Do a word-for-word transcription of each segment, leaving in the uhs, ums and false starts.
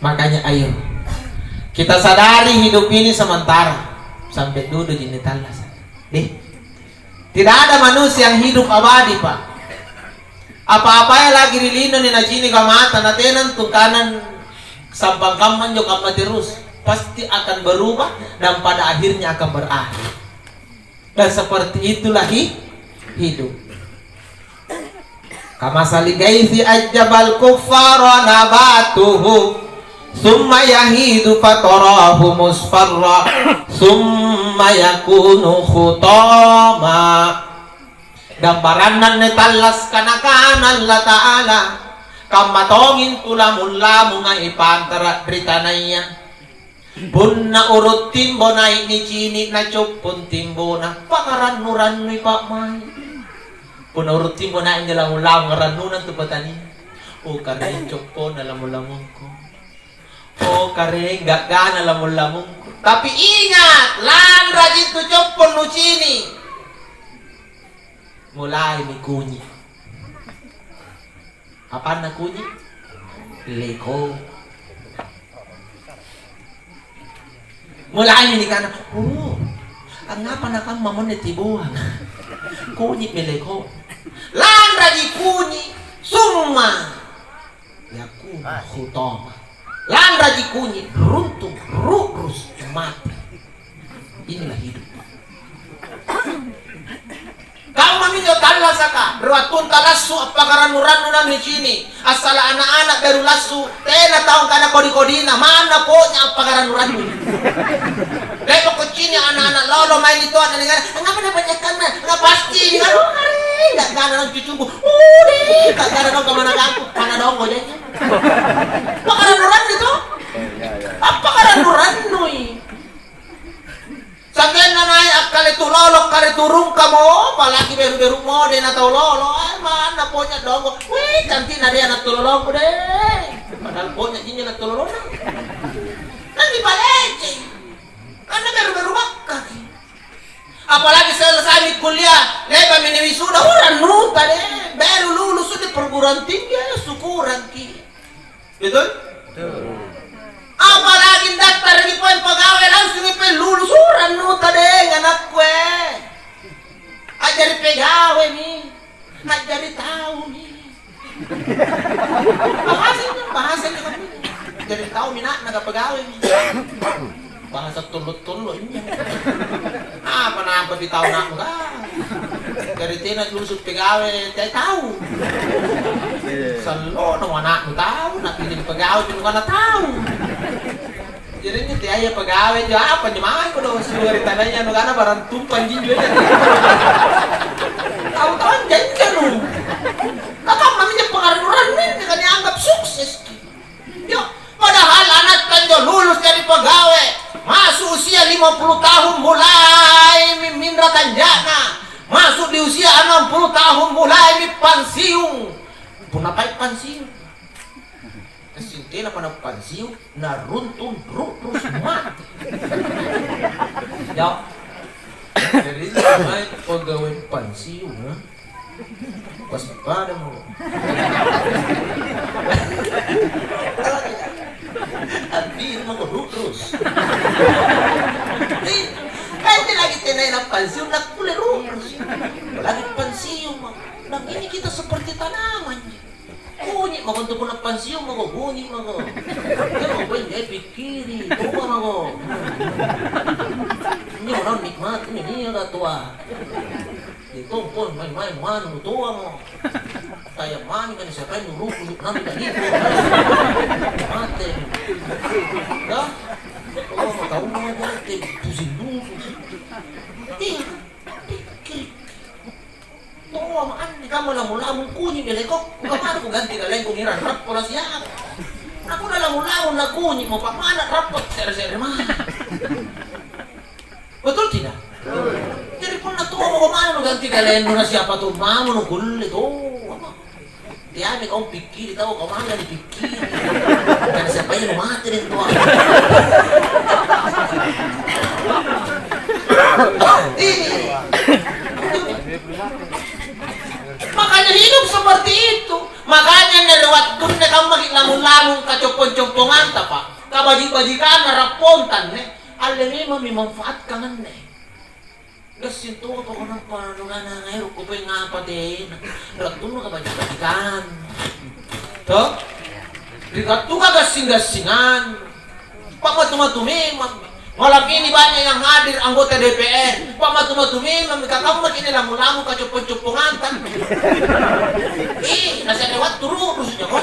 Makanya ayo kita sadari hidup ini sementara, sampai dulu jinne tallasa. Deh, tidak ada manusia yang hidup abadi, Pak. Apa-apaya lagi ri lino ni nacini kamata, na tenang tu kanan sampang kamma anjo kamma terus, pasti akan berubah dan pada akhirnya akan berakhir. Dan seperti itulah hi-, hidup. Kamasali gaisi ajjabal kuffara nabatuhu, summa yahidu fatarahu musfarra, summa yakunu khutama. Gambaranna anne tallas kana-kana Allata'ala, kamma tonging tu lamung-lamunga ipantara' ri tanaya. Punna uru' timbo nai' nicini' nacoppong timbona, pakarannu-rannui pa'mai'. Punna uru' timbo nai' anjo lamung-lamung rannuna tu patania. Oh, karaeng coppona lamung-lamungku. Oh, karaeng ga'gana lamung-lamungku. Tapi ingat, lanraji tu coppong nucini'. Mulai nikunyi'. Apanna kunyi'? Leko. Mulaimi nikana, "Oh, angngapa nakamma monne tiboang? Kunyi'mi leko." Lanraji kunyi', summa yakunu khutama. Lanraji kunyi', runtung, ru'rus, mati. Inilah hidup. Kammaminjo tallasaka, ri wattunta lassu appakarannu-rannu nannicini', assala ana'-ana' beru lassu, tena tau angkana kodi-kodina, manna po'nya appakarannu-rannu. Le'ba' kuccini' ana'-ana' lolo mae nitoa nanigana, "Angngapa napannyakkanna?" Nga pasti, "Aduh, kare, ga'gana naung cucungku, udi, ga'gana naung kamanakangku, mana dongko janya." Pakarannu-rannu to? Appakarannu-rannui. Sa'genna nai' akkale tu lolo, akkale tu rungkamo, apalagi beru-beru mode na tau lolo, eh, manna ponya dongko. Wih, cantikna deh anak tu lolongku deh. Padahal ponya jinjo anak tu lolona. Kan dipalecei. Karena beru-beru bakkaki. Apalagi selesai kuliah, le'bami niwisuda, oh, rannuta deh. Beru lulus di perguruan tinggi, ayo syukuranki. Betul? Betul. Apalagi daftarki poeng pegawai, langsungi poeng lulus, oh, rannuta deh anakku, eh. A'jari pegawemi, a'jari taumi. Bahasanya, bahasanya kan. A'jari taumi, nak, naga pegawemi. Bahasa tollo-tollo injo. Apa nampa pitau ana'nu, ah? Jari tena lusu pegawe, teai tau. Iya. Sallono ana'nu tau, napilih pegawe, bukan tau. Jari injo teai pegawe, injo apa injo mae kodong siluari tanaya, nu kana barang tumpang jinjo. Tau-tau janjanu. Nakamma minjo pengaruh-rahuanna, kan dianggap sukses. Yo, padahal anatta anjo lulus jadi pegawai, masuk usia lima puluh tahun mulai mi-, minra tanja'na, masuk di usia enam puluh tahun mulai mi pensiun. Punna pai' pensiun. Kasintena pada pensiun, naruntun ru-, terus mati. Ya. Jadi, mai pegawai pensiun, ha? Pas pada mau. Artinya mau terus. Ih, kan dia lagi tenai na pensiun, nak kulle terus. Lagi pensiun, mau. Dan ini kita seperti tanaman. Kunyi' mako antu punna pensiun mako, kunyi' mako. Iya mako, injo pikkiri, toa mako. Injo naung nikmati, injo niaka toa. Iya tong pon maeng-maeng manu toa mo. Taya mani kan siapai nuruku, nami kan itu. Mate. Dah. Oh, matauna mate, pusing dulu. Ih, pikkiri. Toa ma anne kamma lamung-lamung kunyi' belekokku, kamma kuganti kalengku ngira rappo la siapa. Aku na lamung-lamung na kunyi' mo pa'mana' rappo se're-se're mah. Betul tidak? Jadi punna toa mako manu nuganti kalennu na siapa tu mamo nukulle toa. Teami kau pikkiri tau kau manga dipikkiri. Kan siapa yang mati deh tua. Ih. Makanya hidup seperti itu. Makanya nere wattunna kammaki lamung-lamung kacoppong-copponganta, Pak. baji-bajikanna rappong tanne, alle memammi manfaatkan anne. Gassing topako nampa nukana, "Ero' kupaeng apa tena? Rattunnu kabaji-bajikannu." To? Ri wattunna gassing-gassingannu. Pa'matu-matu memang. Malam ini banyak yang hadir anggota D P R. Pa'matu-matu memang, mingka kammaki' anne lamu-lamu kacoppo-copponganta. Ih, nasare wattu ru'rusu'ja ko.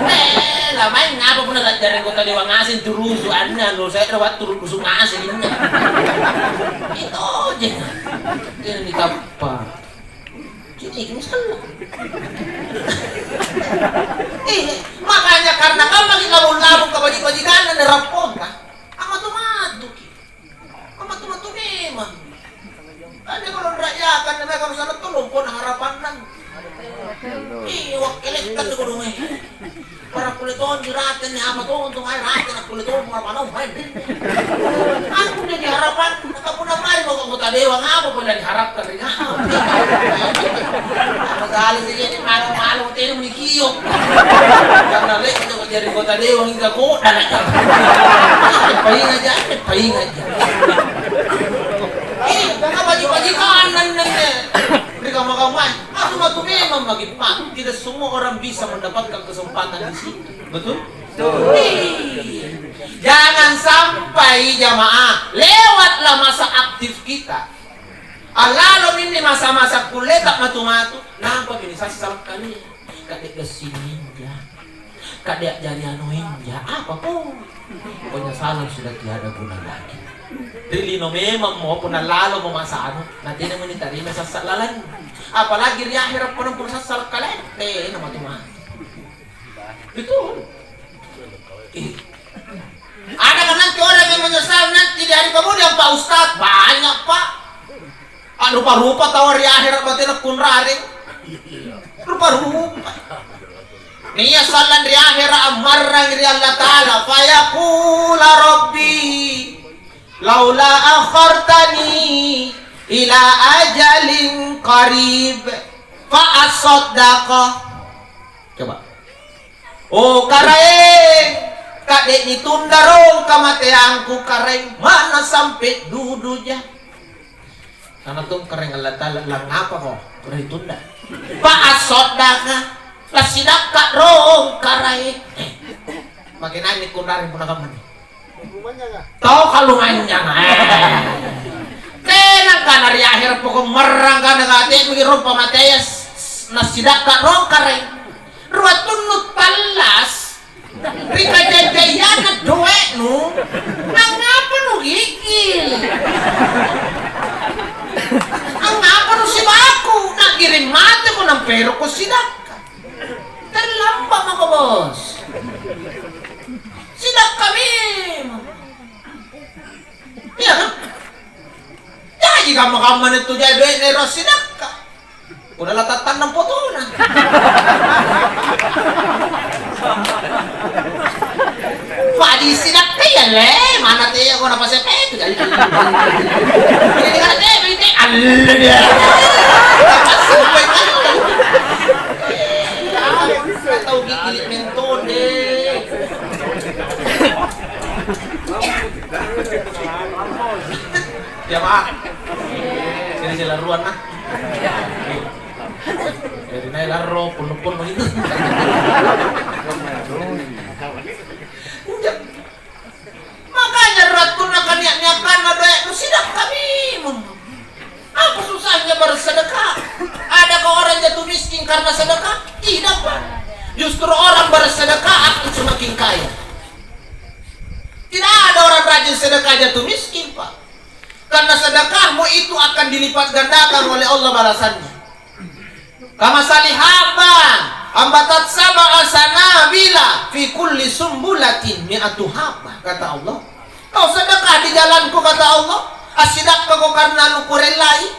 Eh, lamaing apa punna la'jari anggota dewan ngaseng turusu' anne, anu se're wattu ru'rusu' ngaseng anne. Itojeng. Jadi ditappa. Ciniki misalna. Eh, makanya karena kammaki' lamu-lamu kabaji-bajikanna anne rappongka, ammatu-matuki'. Ammatu-matu memang. Anne kodong ra'yaka, anne mae kodong sana tu lompona harapanna. Iya, wakkelekkan tu kodong, eh. Para kulle tonji rate anne, apa tong tu mae rate, nakkulle tong apa naung mae. Aku jadi harapan, maka punna mai mako anggota dewan, apa pole diharapkan ri kau? Apa kali sih ini, malu-malu tena muni kio. Karena le'baka jari anggota dewan, mingka kodang aja. Paingaja, paingaja. Eh, kabaji-bajikanna anne. Ri kamma-kammaya, matu-matu memang maki', Pak. Tidak semua orang bisa mendapatkan kesempatan di situ. Betul? Betul. Iya. Jangan sampai jamaah lewatlah masa aktif kita. Allalomi anne masa-masa kulleta matu-matu, nampami nisassala' kalia. Ka'de' gassing inja. Ka'de' a'jari anu inja. Apa pole? Penyesalan sudah tiada guna lagi. Ri lino memammo punna lalomo masa anu, natenamo nitarima sassa' lalannu. Apalagi ri ahera' punna sassala' kaleatte, namatu-matu. Betul. Eh. Adakah nanti orang yang menyesal nanti di hari kemudian, Pak Ustadz? Banyak, Pak. A'rupa-rupa taua ri ahera' batena kunrareng. Rupa-rupa. Nia' sallang ri ahera' ammarrang ri Allata'ala, "Fayaqula Rabbi, laula akhartani ila ajalin qarib, fa asaddaqa." Coba. "Oh, Karaeng, ka'de' nitunda rong kamateangku, Karaeng, manna sampe' duduja." Kana tong Karaeng Allata'ala, "Langngapako ritunda?" "Fa asaddaqa, lasidakka rong, Karaeng." Eh, maki' nai' kunrareng punna kammana? Tau kalumanynyanga, eh. Tena kana ri ahera' poko' marrang kana kate'maki rong pamatea s-, s-, nasidakka rong Karaeng. Ri wattunnu tallas, ri kajai-jaianna doe'nu, angngapa nugigil? Angngapa nusibaku? Na'giring mateko nampa erokko sidakka. Terlambat mako, Bos. Sidakka memang. Iya, kan? Jaji kamma-kamma anne tu jai doe'na ero' assidakka. Punna latattannang fotona. Padi sidakka iya le, mana teako napasepeti. Jadi kana te, bete, alle dia. Tapassupai kalleng. Tau gigili mentode. Ya, Pak. Sini sila ruan, nah. Jadi naik larro, punnu-punnu itu. Makanya rattunna kania'-niakanna doe'nu sidakka memang. Apa susahnya bersedekah? Adakah orang jatuh miskin karena sedekah? Tidak, Pak. Justru orang bersedekah akan semakin kaya. Tidak ada orang rajin sedekah jatuh miskin, Pak. Karena sedekahmu itu akan dilipat gandakan oleh Allah balasannya. Kamasali habba ambatat sab'a sanabila fi kulli sumbulatin mi'atu habba, kata Allah. Kau sedekah di jalanku, kata Allah, assidakkako karena nukurellai,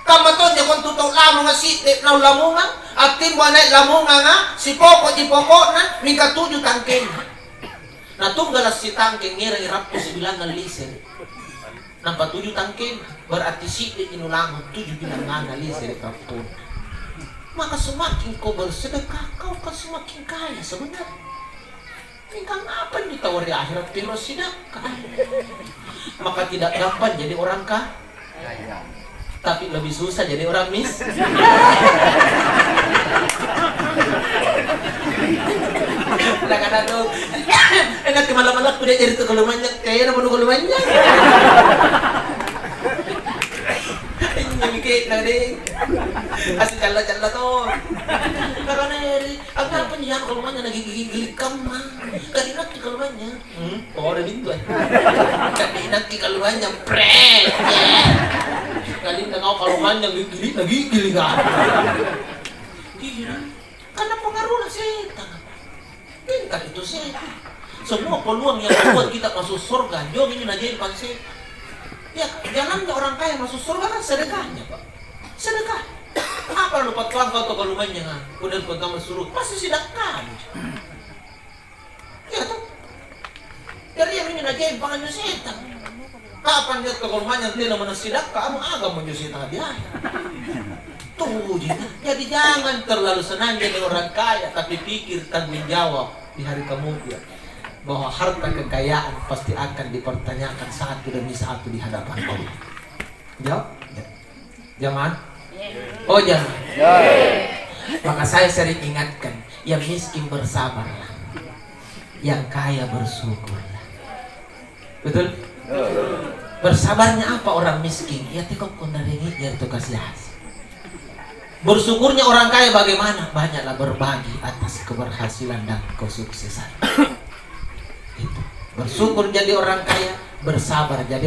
kamma tonja kontu tau lamunga si'de naung lamungang, attimbo nai' lamunganga sipokoji poko'na, mingka tuju tangkenna. Natunggala' sitangkeng ngerangi rappu sibilangngang lisere'. Nampa tuju tangkenna, berarti si'deji nulamung tuju bilangngana lisere' rappuna. Maka semakin kau bersedekah, kau akan semakin kaya sebenarnya. Mingka ngapa anjo tau ri ahera' pelo sidakka? Maka tidak gampang jadi orang ka-, tapi lebih susah jadi orang mis-, nakana tu, "Enak kemala-mala kuda jadi tu kalumanynyang, kaya na bunuh kalumanynyang." Injo mikirna deh. Asli calla-calla to. Karena eri, apa-apa nih ya, kalumanynyang lagi gigi-gigi kamma. Kadi nakki kalumanynyang. Hmm, pore bintu, eh. Kadi nakki kalumanynyang, pret. Kadi nakau kalumanynyang gigi-gigi lagi gigi kan. Iya. Karena pengaruhna setang. Pintar itu setang. Semua peluang yang buat kita masuk surga, jomini najempang setang. Ya, jalannya orang kaya masuk surga kan sedekahnya, Pak. Sedekah. Apa lu patuang kau toko lumanynyanga? Udah kau tamat suruh, pasti sedekah. Iya toh? Jari iami najempang anjo setang. Kapang nia' tau kalumanynyang tena manna sidakka, anu agammo anjo setanga biaya. Tuji. Jadi jangan terlalu senang jadi orang kaya, tapi pikir tanggung jawab di hari kemudian, bahwa harta kekayaan pasti akan dipertanyakan satu demi satu di hadapan Allah. Jawab? Jamaah? Oh, jamaah. Maka saya sering ingatkan, yang miskin bersabarlah, yang kaya bersyukurlah. Betul? Bersabarnya apa orang miskin? Ya, teko kondarengi ya tu kasih hasil. Bersyukurnya orang kaya bagaimana? Banyaklah berbagi atas keberhasilan dan kesuksesan. Itu. Bersyukur jadi orang kaya, bersabar jadi